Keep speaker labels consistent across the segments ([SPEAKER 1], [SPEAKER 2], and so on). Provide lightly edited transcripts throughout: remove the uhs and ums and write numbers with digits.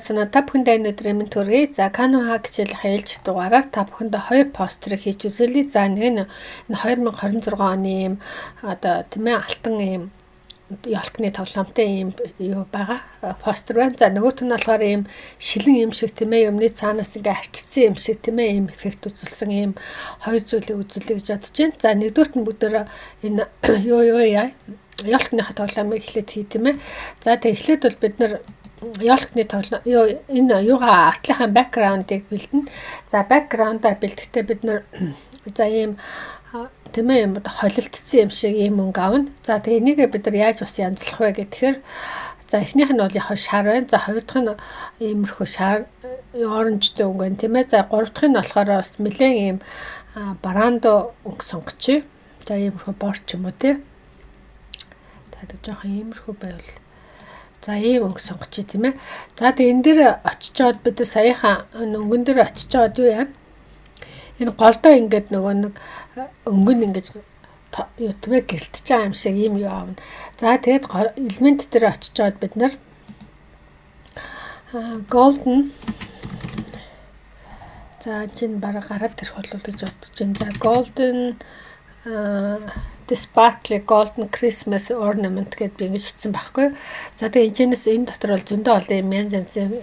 [SPEAKER 1] Санаа та бүхэндээ энэ өдрийн мэнд хүргэе. За, Canva хичээлийн ээлжит дугаараар та бүхэндээ хоёр постерыг хийж үзүүлье. За, нэг нь энэ 2026 оны ийм одоо тийм ээ алтан ийм ёлкны тоглоомтой ийм юу байгаа постер байна. За, нөгөөх нь болохоор ийм шилэн юм шиг тийм ээ юмны цаанаас ингээ арчилсан юм шиг тийм ээ ийм эффект үзүүлсэн ийм хоёр зүйлийг үзүүлье гэж бодож байна. За, нэгдүгээрт нь бүгдөө энэ юу юу яа ёлкныхаа тоглоомыг эхлээд хий тийм ээ. За, тэг эхлээд бол бид нар ёлкны тоглоом юу энэ юугаа артлынхаа background-ыг бэлдэнэ. За, background-а бэлдэхдээ бид нар за ийм тийм ээ юм холилдсон юм шиг ийм өнгө авна. За, тэгээ энийгээ бид нар яаж бас янзлах вэ гэхээр за эхнийх нь бол яг шар байна. За, хоёр дахь нь иймэрхүү шар orange-тэй өнгө байна тийм ээ. За, гурав дахь нь болохоор бас нэлээд ийм бараандуу өнгө сонгочих. За, иймэрхүү бор ч юм уу тий. За, тэг жоохон иймэрхүү байвал за ийм өнгө сонгочих тийм ээ. За, тэг энэ дээр очичоод бид саяхан өнгөн дээр очичоод юу яана? Энэ голдоо ингээд нөгөө нэг өнгө нь ингэж юу тийм ээ гэрэлтэж байгаа юм шиг ийм юу аавна. За, тэгэд элемент дээр очичоод бид нар golden за чинь бараг гараад ирэх болов гэж бодож байна. За, golden The Sparkly Golden Christmas Ornament гэдээ би ингэж утсан байхгүй. За, тэгээ энэчнээс энэ дотор бол зөндөө олон юм янз янзын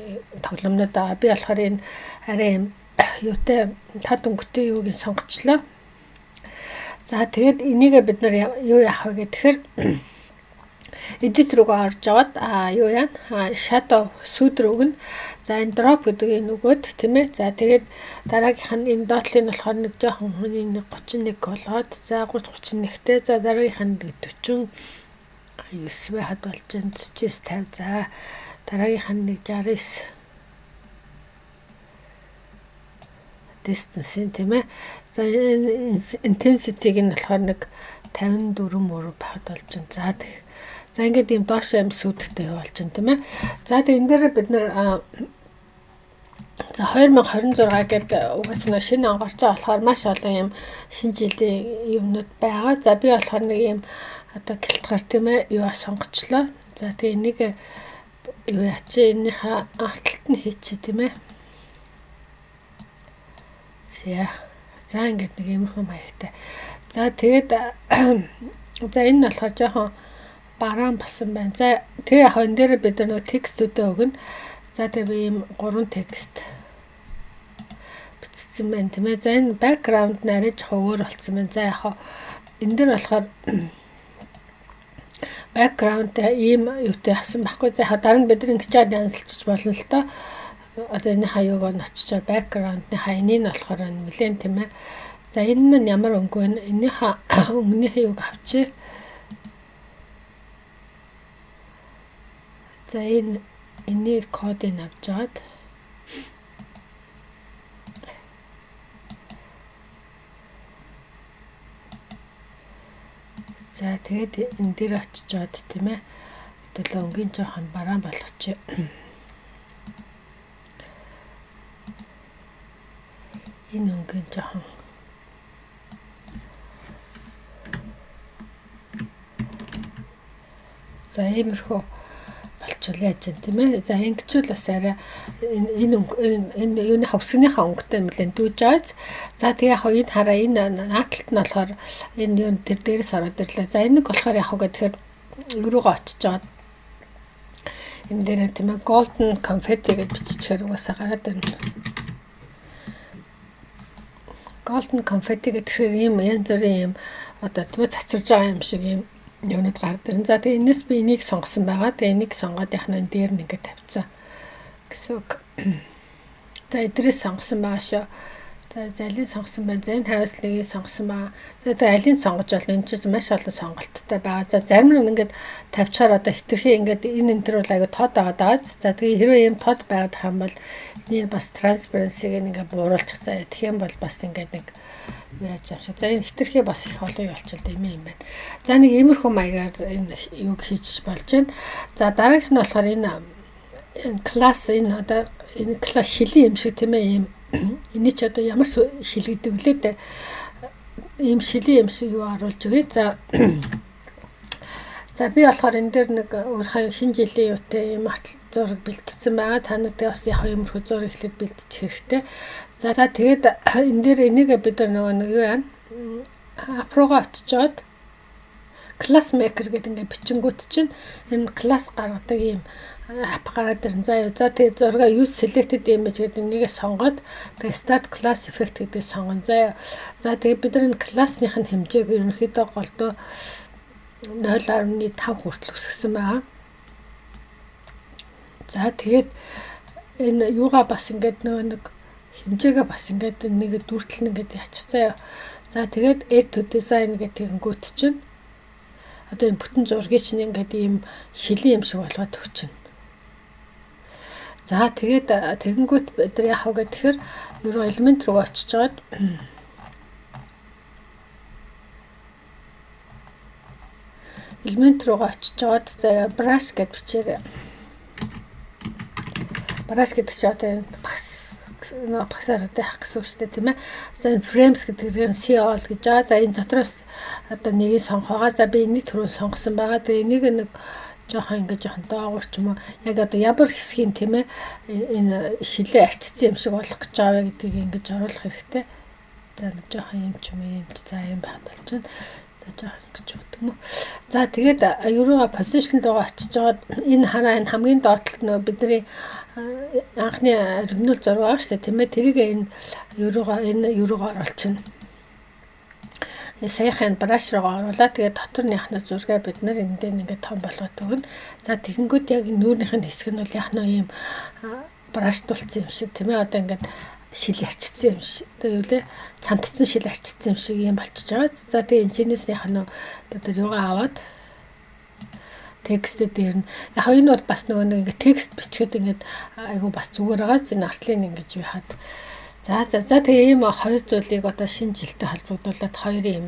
[SPEAKER 1] тоглоомнууд байгаа. Би болохоор энэ арай юм юутай тод өнгөтэй юуг нь сонгочлоо. За, тэгээд энийгээ бид нар юу яах вэ гэхээр edit рүүгээ орж аваад юу яана shadow сүүдэр өгнө. За, энэ drop гэдэг энэ өгөөд тийм ээ. За, тэгээд дараагийнх нь энэ доотлын нь болохоор нэг жоохон хүний нэг 31 болгоод за 30 31-тэй. За, дараагийнх нь 49 байхад болж байна. 49 50. За, дараагийнх нь нэг 69 distance тийм ээ. За, intensity-г нь болохоор нэг 54 мөр байхад болж байна. За, тэг. За, ингээд ийм доош аим сүүдэртэй болж байна тийм ээ. За, тэг энэ дээр бид нар за 2026 гэдэг угаасаа нэг шинэ он гарч байгаа болохоор маш олон юм шинэ жилийн юмнууд байгаа. За, би болохоор нэг юм одоо гэлтгар тийм ээ юу сонгочлоо. За, тэгээ энийг юу ячи энийхээ арталт нь хийчих тийм ээ. За. За, ингээд нэг иймэрхүү маягтай. За, тэгээд за энэ нь болохоор жоохон бараан болсон байна. За, тэгээ яг энэ дээр бид нар нөгөө текстүүдээ өгнө. За, тэгээ би ийм гурван текст бичсэн байна тийм ээ. За, энэ background нь арай жоохон өөр болсон байна. За, яг энэ дээр болохоор background ийм юутай авсан байхгүй. За, яг дараа нь бид нар ингэж янзалчиж болно л доо. Одоо энэ хаяуг нь очичоо background-ны энийг нь болохоор нэлээд тийм ээ. За, энэ нь ямар өнгө вэ? Энийхээ өнгөнийхөө юуг авчи. За, энэ энэний кодыг авч агаад за тэгээд энэ дээр очичоод тийм ээ. Төлөө өнгийн жоохон бараан болгочих. Энэ өнгийн жоохон за иймэрхүү болчихвол яаж юм тийм ээ. За, ингэчүүл бас арай энэ энэ юуны ховсгийнхаа өнгөтэй нэлээд дүүж байгаа. За, тэгээ яг энэ хараа энэ нааталт нь болохоор энэ юун тэр дээрээс ороод ирлээ. За, энэ нэг болохоор яг уу гэхээр рүүгээ очиж байгаа. Энэ дээр тийм ээ golden confetti гэж биччихээр угаасаа гараад ирнэ. Golden confetti гэхээр ийм янз бүрийн юм одоо тийм ээ цацарж байгаа юм шиг ийм юмнууд гараад ирнэ. За, тэгээ энэс би энийг сонгосон байгаа. Тэгээ энийг сонгоод яг нь дээр нь ингээд тавьчихсан гэсэн үг. За, эдрээс сонгосон байгаа шүү. За, залийг сонгосон байна. За, энэ хавьс нэгийг сонгосон байгаа. За, тэгээ алийг сонгож болно. Энэ чинь маш олон сонголттой байгаа. За, зарим нь ингээд тавьчихаар одоо хитрхи ингээд энэ энэ төр бол аяга тод байгаа даа. За, тэгээ хэрвээ ийм тод байгаад хам бол энэ бас transparency-г ингээд бууруулчих заяа. Тэгэх юм бол бас ингээд нэг яаж юм шиг. За, энэ хитрхи бас их олон юм болчихвол юм юм байна. За, нэг иймэрхүү маягаар энэ юг хийж болж байна. За, дараагийнх нь болохоор энэ класс энэ одоо энэ класс шилийн юм шиг тийм ээ ийм эний ч одоо ямар шил гэдэг вүлээ дээ. Ийм шилийн юм шиг юу оруулж өгье. За, за би болохоор энэ дээр нэг өөрийнхөө шинэ жилийн юутай ийм зураг бэлтгэсэн байгаа. Та нар тэгээ бас яг иймэрхүү зураг эхлээд бэлтчих хэрэгтэй. За за тэгээд энэ дээр энийг бид нар нөгөө нэг юу яана? App руугаа очичоод class maker гэдэг ингээд бичингүүт чинь энэ class гаргадаг ийм app гараад ирэн. За юу. За тэгээд зургаа use selected image гэдэг нэгээ сонгоод тэгээд start class effect гэдгийг сонгоно. За юу. За тэгээд бид нар энэ class-ных нь хэмжээг ерөнхийдөө голдуу 0.5 хүртэл өсгсөн байгаа. За тэгээд энэ юугаа бас ингээд нөгөө нэг хэмжээгээ бас ингээд нэг дүүртэл нь ингээд яачих заяа. За тэгээд add to design гэдэг тэгэнгүүт чинь одоо энэ бүтэн зургийг чинь ингээд ийм шилийн юм шиг болгоод өгчнө. За тэгээд тэгэнгүүт бид нар яах вэ гэхээр ерөө элемент рүү очиж жоод элемент руугаа очиж жоод заяа brush гэд бичээрэй. Brush гэдэг чинь одоо энэ багс нөө багсаар одоо яах гэсэн үг шүү дээ, тийм ээ. За энэ frames гэдэг нь see all гэж байгаа. За энэ дотроос одоо нэгийг сонгохоо. За би энийг түрүүн сонгосон байгаа. Тэгээ энийг нэг жоохон ингэж жоохон доогуур ч юм уу яг одоо ямар хэсгийн, тийм ээ, энэ шилээ арчсан юм шиг болох гэж байгаа вэ гэдгийг ингэж оруулах хэрэгтэй. За нэг жоохон юм ч юм уу юм ч за юм байхад болчихно. За жоохон ингэж өгдөг юм уу. За тэгээд юурууга position руугаа очиж жагаад энэ хараа энэ хамгийн доод талд нөө бидний анхны оригинал зураг байгаа шүү дээ, тийм ээ. Тэрийг энэ юурууга оруулчихна. Саяхан brush руугаа оруулаад тэгээд дотор нь яхна зургаа бид нар энэ дээр ингээд том болгоод өгнө. За тэгэнгүүт яг нүүрнийх нь хэсэг нь бол яхна ийм brush тулцсан юм шиг, тийм ээ, одоо ингээд шил арчсан юм шиг, одоо юу лээ, цантцсан шил арчсан юм шиг юм болчихж байгаа. За тэгээ энэ чинээс яхна одоо юугаа аваад текст дээр нь яг энэ бол бас нөгөө нэг ингээд текст бичгээд ингээд айгу бас зүгээр байгаа. Энэ артлын ингэж юу хаад. За за за тэгээ ийм хоёр зүйлийг одоо шинэ жилтэй холбогдуулаад хоёр ийм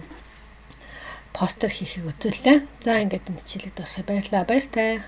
[SPEAKER 1] постэр хийхийг үзүүллээ. За ингээд энэ хичээлийг дуусгая. Баярлалаа. Баяртай.